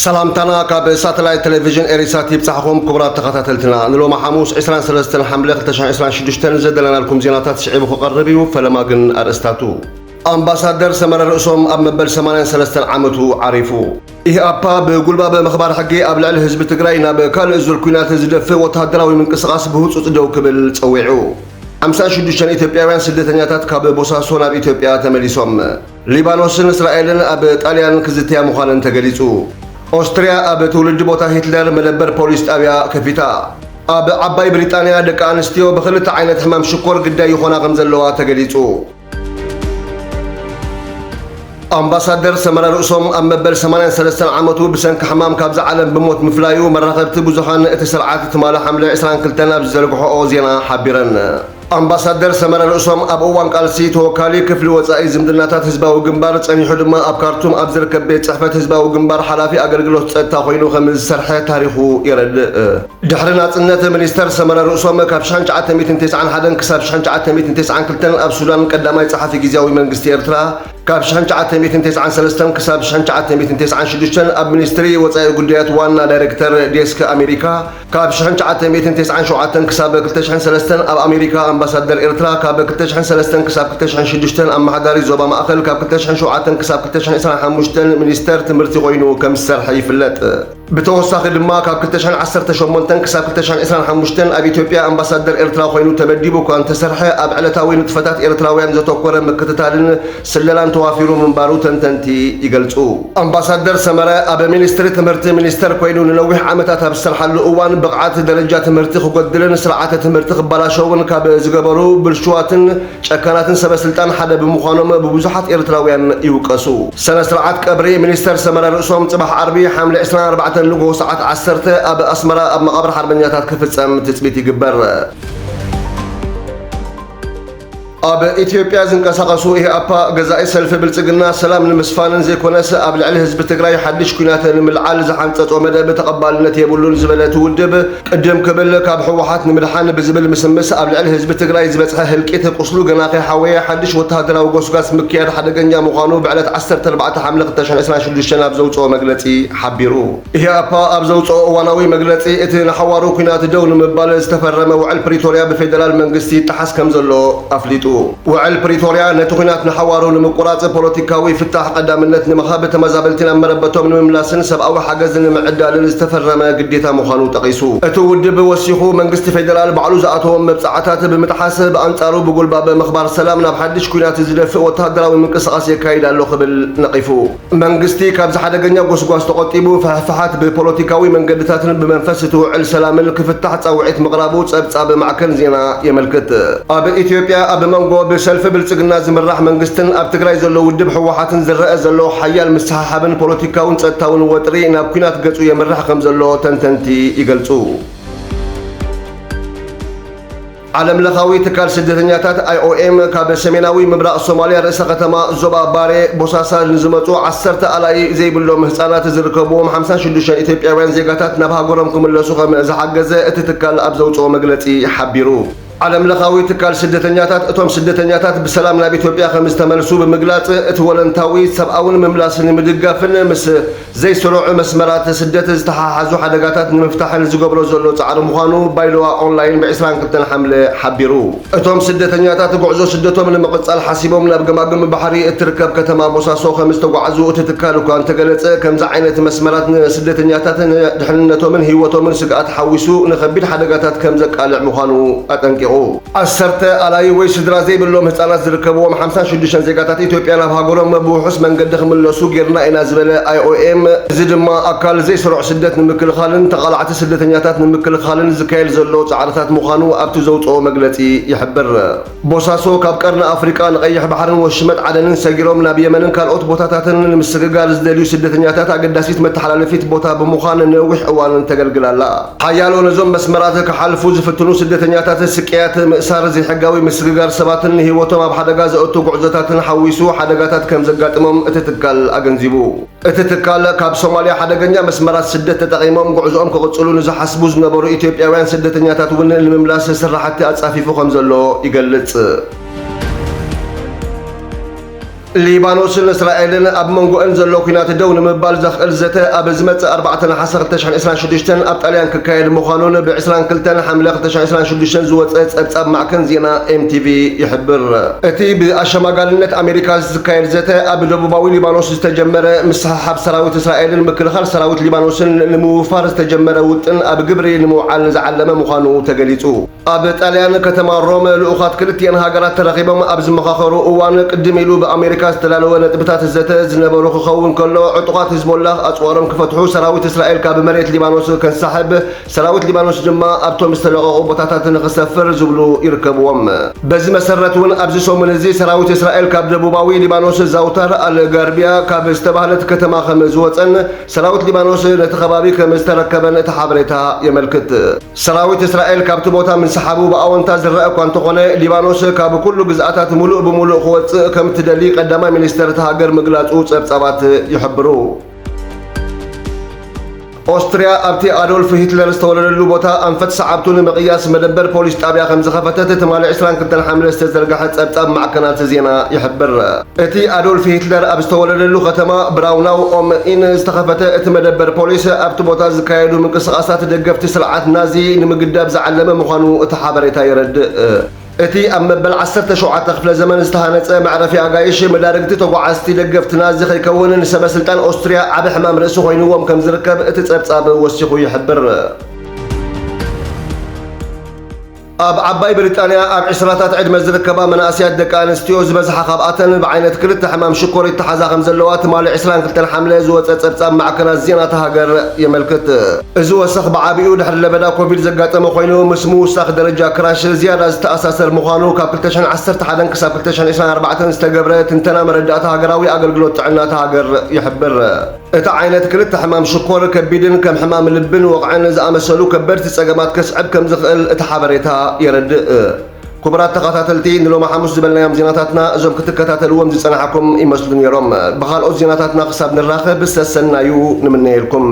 ሰላምታና ካብ ሳተላይት ቴሌቪዥን ኤሪሳት ይብጻሕኹም ክቡራት ተኸታተልትና። ንሎሚ ሓሙስ ዕስራን ሰለስተን ሓምለ ክልተ ሽሕን ዕስራን ሽዱሽተን ዘደለናልኩም ዜናታት ስዒቡ ክቐርብ እዩ። ፈለማ ግን ኣርእስታቱ። ኣምባሳደር ሰመረ ርእሶም ኣብ መበል ሰማንያን ሰለስተን ዓመቱ ዓሪፉ። ኢህኣፓ ብጉልባበ ምኽባር ሕጊ ኣብ ልዕሊ ህዝቢ ትግራይ ናብ ካልእ ዙር ኲናት ዝደፍእ ወተሃደራዊ ምንቅስቓስ ብህጹጽ ደው ክብል ጸዊዑ። ሓምሳን ሽዱሽተን ኢትዮጵያውያን ስደተኛታት ካብ ቦሳሶ ናብ ኢትዮጵያ ተመሊሶም። ሊባኖስን እስራኤልን ኣብ ጣልያን ክዝተያ ምዃነን ተገሊጹ። ኦስትርያ ኣብ ትውልዲ ቦታ ሂትለር መደበር ፖሊስ ጣብያ ከፊታ። ኣብ ዓባይ ብሪጣንያ ደቂ ኣንስትዮ ብኽልተ ዓይነት ሕማም ሽኮር ግዳይ ይኾና ከም ዘለዋ ተገሊጹ። ኣምባሳደር ሰመረ ርእሶም ኣብ መበል ሰማንያን ሰለስተን ዓመቱ ብሰንኪ ሕማም ካብዛ ዓለም ብሞት ምፍላዩ መራኸብቲ ብዙሃን እቲ ስርዓት ትማሊ ሓምለ ዕስራን ክልተን ኣብ ዝዘርግሖኦ ዜና ሓቢረን። ኣምባሳደር ሰመረ ርእሶም ኣብ እዋን ቃልሲ ተወካሊ ክፍሊ ወጻኢ ዝምድናታት ህዝባዊ ግንባር ጸኒሑ ድማ ኣብ ካርቱም ኣብ ዝርከብ ቤት ጽሕፈት ህዝባዊ ግንባር ሓላፊ ኣገልግሎት ጸጥታ ኮይኑ ከም ዝሰርሐ ታሪኹ የረድእ። ድሕሪ ናጽነት ሚኒስተር ሰመረ ርእሶም ካብ ሽሕን ትሽዓተ ሚእትን ተስዓን ሓደን ክሳብ ሽሕን ትሽዓተ ሚእትን ተስዓን ክልተን ኣብ ሱዳን ቀዳማይ ጸሓፊ ግዝያዊ መንግስቲ ኤርትራ፣ ካብ ሽሕን ትሽዓተ ሚእትን ተስዓን ሰለስተን ክሳብ ሽሕን ትሽዓተ ሚእትን ተስዓን ሽዱሽተን ኣብ ሚኒስትሪ ወጻኢ ጉዳያት ዋና ዳይሬክተር ዴስክ ኣሜሪካ፣ ካብ ሽሕን ትሽዓተ ሚእትን ተስዓን ሸውዓተን ክሳብ ክልተ ሽሕን ሰለስተን ኣብ ኣሜሪካ ኣምባሳደር ኤርትራ፣ ካብ ክልተ ሽሕን ሰለስተን ክሳብ ክልተ ሽሕን ሽዱሽተን ኣመሓዳሪ ዞባ ማእከል፣ ካብ ክልተ ሽሕን ሸውዓተን ክሳብ ክልተ ሽሕን ዕስራን ሓሙሽተን ሚኒስተር ትምህርቲ ኮይኑ ከም ዝሰርሐ ይፍለጥ። ብተወሳኺ ድማ ካብ ክልተ ሽሕን ዓሰርተ ሸሞንተን ክሳብ ክልተ ሽሕን ዕስራን ሓሙሽተን ኣብ ኢትዮጵያ ኣምባሳደር ኤርትራ ኮይኑ ተመዲቡ እኳ እንተሰርሐ፣ ኣብ ዕለታዊ ንጥፈታት ኤርትራውያን ዘተኮረ ምክትታልን ስለላን ተዋፊሩ ምንባሩ ተንተንቲ ይገልጹ። ኣምባሳደር ሰመረ ኣብ ሚኒስትሪ ትምህርቲ ሚኒስተር ኮይኑ ንነዊሕ ዓመታት ኣብ ዝሰርሓሉ እዋን፣ ብቕዓት ደረጃ ትምህርቲ ክጎድልን ስርዓተ ትምህርቲ ክበላሸውን ካብ ዝገበሩ ብልሹዋትን ጨካናትን ሰበ ስልጣን ሓደ ብምዃኖም ብብዙሓት ኤርትራውያን ይውቀሱ። ስነ ስርዓት ቀብሪ ሚኒስተር ሰመረ ርእሶም ጽባሕ ዓርቢ ሓምለ ዕስራን ኣርባዕተን ንግሆ ሰዓት ዓሰርተ ኣብ ኣስመራ ኣብ መቓብር ሓርበኛታት ክፍጸም ትጽቢት ይግበር። ኣብ ኢትዮጵያ ዝንቀሳቐሱ ኢህኣፓ ገዛኢ ሰልፊ ብልጽግና ሰላም ንምስፋንን ዘይኮነስ ኣብ ልዕሊ ህዝቢ ትግራይ ሓድሽ ኲናት ንምልዓል ዝሓንጸጾ መደብ ተቐባልነት የብሉን ዝበለ እቲ ውድብ፣ ቅድም ክብል ካብ ህወሓት ንምድሓን ብዝብል ምስምስ ኣብ ልዕሊ ህዝቢ ትግራይ ዝበፅሐ ህልቂት ቁስሉ ገና ከይሓወየ ሓድሽ ወተሃደራዊ ጎስጓስ ምክያድ ሓደገኛ ምዃኑ ብዕለት ዓሰርተ ኣርባዕተ ሓምለ ክልተ ሽሕን ዕስራን ሽዱሽተን ኣብ ዘውፅኦ መግለፂ ሓቢሩ። ኢህኣፓ ኣብ ዘውፅኦ እዋናዊ መግለፂ እቲ ንሓዋሩ ኲናት ደው ንምባል ዝተፈረመ ውዕል ፕሪቶርያ ብፌደራል መንግስቲ ይጠሓስ ከም ዘሎ ኣፍሊጡ። ውዕል ፕሪቶርያ ነቲ ኲናት ንሓዋሩ ንምቁራጽ ፖለቲካዊ ፍታሕ ቀዳምነት ንምሃብ፣ ተመዛበልቲ ናብ መረበቶም ንምምላስን ሰብኣዊ ሓገዝ ንምዕዳልን ዝተፈረመ ግዴታ ምዃኑ ጠቒሱ። እቲ ውድብ ወሲኹ፣ መንግስቲ ፌደራል ባዕሉ ዝኣተዎም መብጻዕታት ብምጥሓስ፣ ብኣንጻሩ ብጉልባብ ምኽባር ሰላም ናብ ሓድሽ ኲናት ዝደፍእ ወተሃደራዊ ምንቅስቓስ የካይድ ኣሎ ክብል ነቒፉ። መንግስቲ ካብዚ ሓደገኛ ጎስጓስ ተቖጢቡ፣ ፍሕፍሓት ብፖለቲካዊ መንገድታትን ብመንፈስ እቲ ውዕል ሰላምን ክፍታሕ ጻውዒት ምቕራቡ ጸብጻብ ማዕከን ዜና የመልክት። ኣብ ኢትዮጵያ፣ ኣብ መንጎ ብሰልፊ ብልጽግና ዝምራሕ መንግስትን ኣብ ትግራይ ዘሎ ውድብ ህወሓትን ዝረአ ዘሎ ሓያል ምስሕሓብን ፖለቲካውን ጸጥታውን ወጥሪ ናብ ኲናት ገጹ የምርሕ ከም ዘሎ ተንተንቲ ይገልጹ። ዓለምለኻዊ ትካል ስደተኛታት ኣይ ኦ ኤም ካብ ሰሜናዊ ምብራቕ ሶማልያ ርእሰ ከተማ ዞባ ባሬ ቦሳሳ ንዝመጹ ዓሰርተ ኣላዪ ዘይብሎም ህጻናት ዝርከብዎም ሓምሳን ሽዱሽተን ኢትዮጵያውያን ዜጋታት ናብ ሃገሮም ክምለሱ ከም ዝሓገዘ እቲ ትካል ኣብ ዘውጽኦ መግለጺ ሓቢሩ። ዓለምለኻዊ ትካል ስደተኛታት እቶም ስደተኛታት ብሰላም ናብ ኢትዮጵያ ከም ዝተመልሱ ብምግላጽ፣ እቲ ወለንታዊ ሰብኣውን ምምላስ ንምድጋፍን ምስ ዘይስሩዕ መስመራት ስደት ዝተሓሓዙ ሓደጋታት ንምፍታሕን ዝገብሮ ዘሎ ጻዕሪ ምዃኑ ባይሎዋ ኦንላይን ብ ዕስራን ክልተን ሓምለ ሓቢሩ። እቶም ስደተኛታት ጉዕዞ ስደቶም ንምቕጻል ሓሲቦም ናብ ገማግም ባሕሪ እትርከብ ከተማ ቦሳሶ ከም ዝተጓዕዙ እቲ ትካል እኳ እንተገለጸ፣ ከምዚ ዓይነት መስመራት ንስደተኛታት ንድሕንነቶምን ህይወቶምን ስግኣት ሓዊሱ ንኸቢድ ሓደጋታት ከም ዘቃልዕ ምዃኑ ኣጠንቂቑ። ዓሰርተ ኣላዩ ወይ ስድራ ዘይብሎም ህጻናት ዝርከብዎም ሓምሳን ሽዱሽተን ዜጋታት ኢትዮጵያ ናብ ሃገሮም ብውሑስ መንገዲ ክምለሱ ጌርና ኢና ዝበለ ኣይ ኦ ኤም፣ እዚ ድማ ኣካል ዘይስሩዕ ስደት ንምክልኻልን ተቓላዕቲ ስደተኛታት ንምክልኻልን ዝካየድ ዘሎ ጻዕርታት ምዃኑ ኣብቲ ዘውጽኦ መግለጺ ይሕብር። ቦሳሶ ካብ ቀርኒ ኣፍሪቃ ንቐይሕ ባሕርን ወሽመጥ ዓደንን ሰጊሮም ናብ የመንን ካልኦት ቦታታትን ንምስግጋር ዝደልዩ ስደተኛታት ኣገዳሲት መተሓላለፊት ቦታ ብምዃን ንነዊሕ እዋን ተገልግል ኣላ። ሓያሎ ነዞም መስመራት ክሓልፉ ዝፍትኑ ስደተኛታት ስቅያት፣ ምእሳር፣ ዘይሕጋዊ ምስግጋር ሰባትን ንህይወቶም ኣብ ሓደጋ ዘእቱ ጉዕዞታትን ሓዊሱ ሓደጋታት ከም ዘጋጥሞም እቲ ትካል ኣገንዚቡ። እቲ ትካል ካብ ሶማልያ ሓደገኛ መስመራት ስደት ተጠቒሞም ጉዕዞኦም ክቕጽሉ ንዝሓስቡ ዝነበሩ ኢትዮጵያውያን ስደተኛታት እውን ንምምላስ ስራሕቲ ኣጻፊፉ ከም ዘሎ ይገልጽ። ሊባኖስን እስራኤልን ኣብ መንጎአን ዘሎ ኲናት ደው ንምባል ዘኽእል ዘተ ኣብ ዝመጽእ ኣርባዕተ ነሓሰ ክልተ ሽሕን ዕስራን ሽዱሽተን ኣብ ጣልያን ክካየድ ምዃኑን ብ ዕስራን ክልተን ሓምለ ክልተ ሽሕን ዕስራን ሽዱሽተን ዝወጸ ጸብጻብ ማዕከን ዜና ኤምቲቪ ይሕብር። እቲ ብኣሸማጋልነት ኣሜሪካ ዝካየድ ዘተ ኣብ ደቡባዊ ሊባኖስ ዝተጀመረ ምስሕሓብ ሰራዊት እስራኤልን ምክልኻል ሰራዊት ሊባኖስን ንምውፋር ዝተጀመረ ውጥን ኣብ ግብሪ ንምውዓል ዝዓለመ ምዃኑ ተገሊጹ። ኣብ ጣልያን ከተማ ሮም ልኡኻት ክልቲአን ሃገራት ተረኺቦም ኣብ ዝመኻኸሩ እዋን፣ ቅድም ኢሉ ብኣሜሪካ ዝተዳለወ ነጥብታት ዘተ ዝነበሩ ክኸውን ከሎ፣ ዕጡቓት ህዝቦላህ ኣጽዋሮም ክፈትሑ፣ ሰራዊት እስራኤል ካብ መሬት ሊባኖስ ከንሳሕብ፣ ሰራዊት ሊባኖስ ድማ ኣብቶም ዝተለቐቑ ቦታታት ንኽሰፍር ዝብሉ ይርከብዎም። በዚ መሰረት እውን ኣብዚ ሰሙን እዚ ሰራዊት እስራኤል ካብ ደቡባዊ ሊባኖስ ዛውታር ኣል ጋርቢያ ካብ ዝተባህለት ከተማ ከም ዝወፀን፣ ሰራዊት ሊባኖስ ነቲ ከባቢ ከም ዝተረከበን እቲ ሓበሬታ የመልክት። ሰራዊት እስራኤል ካብቲ ቦታ ምንስሓቡ ብኣወንታ ዝረኣ እኳ እንተኾነ፣ ሊባኖስ ካብ ኩሉ ግዝኣታት ሙሉእ ብሙሉእ ክወጽእ ከም እትደሊ ቀዳማይ ሚኒስተር እታ ሃገር ምግላጹ ጸብጻባት ይሕብሩ። ኦስትርያ ኣብቲ ኣዶልፍ ሂትለር ዝተወለደሉ ቦታ ኣንፈት ሰዓብቱ ንምቕያስ መደበር ፖሊስ ጣብያ ከም ዝኸፈተት ትማሊ ዕስራን ክልተን ሓምለ ዝተዘርግሐ ጸብጻብ ማዕከናት ዜና ይሕብር። እቲ ኣዶልፍ ሂትለር ኣብ ዝተወለደሉ ከተማ ብራውናው ኦም ኢን ዝተኸፈተ እቲ መደበር ፖሊስ፣ ኣብቲ ቦታ ዝካየዱ ምንቅስቓሳት ደገፍቲ ስርዓት ናዚ ንምግዳብ ዝዓለመ ምዃኑ እቲ ሓበሬታ የረድእ። እቲ ኣብ መበል ዓሰርተ ሸውዓተ ክፍለ ዘመን ዝተሃነጸ መዕረፊ ኣጋይሽ፣ መዳርግቲ ተጓዓዝቲ ደገፍቲ ናዚ ከይከውን ንሰበ ስልጣን ኦስትርያ ዓቢ ሕማም ርእሲ ኮይንዎም ከም ዝርከብ እቲ ጸብጻብ ወሲኹ ይሕብር። ኣብ ዓባይ ብሪጣንያ ኣብ ዕስራታት ዕድመ ዝርከባ መናእሰያት ደቂ ኣንስትዮ ዝበዝሓ ካብኣተን ብዓይነት ክልተ ሕማም ሽኮር ይተሓዛ ከም ዘለዋ ትማሊ ዕስራን ክልተን ሓምለ ዝወጸ ጸብጻብ ማዕከናት ዜና እታ ሃገር የመልክት። እዚ ወሰኽ ብዓቢኡ ድሕሪ ለበዳ ኮቪድ ዘጋጠመ ኮይኑ፣ ምስ ምውሳኽ ደረጃ ክራሽ ዝያዳ ዝተኣሳሰር ምዃኑ ካብ ክልተ ሽሕን ዓሰርተ ሓደን ክሳብ ክልተ ሽሕን ዕስራን ኣርባዕተን ዝተገብረ ትንተና መረዳእታ ሃገራዊ ኣገልግሎት ጥዕና እታ ሃገር ይሕብር። እቲ ዓይነት ክልተ ሕማም ሽኮር ከቢድን ከም ሕማም ልብን ወቕዕን ዝኣመሰሉ ከበድቲ ጸገማት ከስዕብ ከም ዝኽእል እቲ ሓበሬታ የረድእ። ክቡራት ተኸታተልቲ፣ ንሎሚ ሓሙስ ዝበልናዮም ዜናታትና እዞም ክትከታተልዎም ዝጸናሕኩም ይመስሉ ነይሮም። ብኻልኦት ዜናታትና ክሳብ ንራኸብ ሰሰናዩ ንምነየልኩም።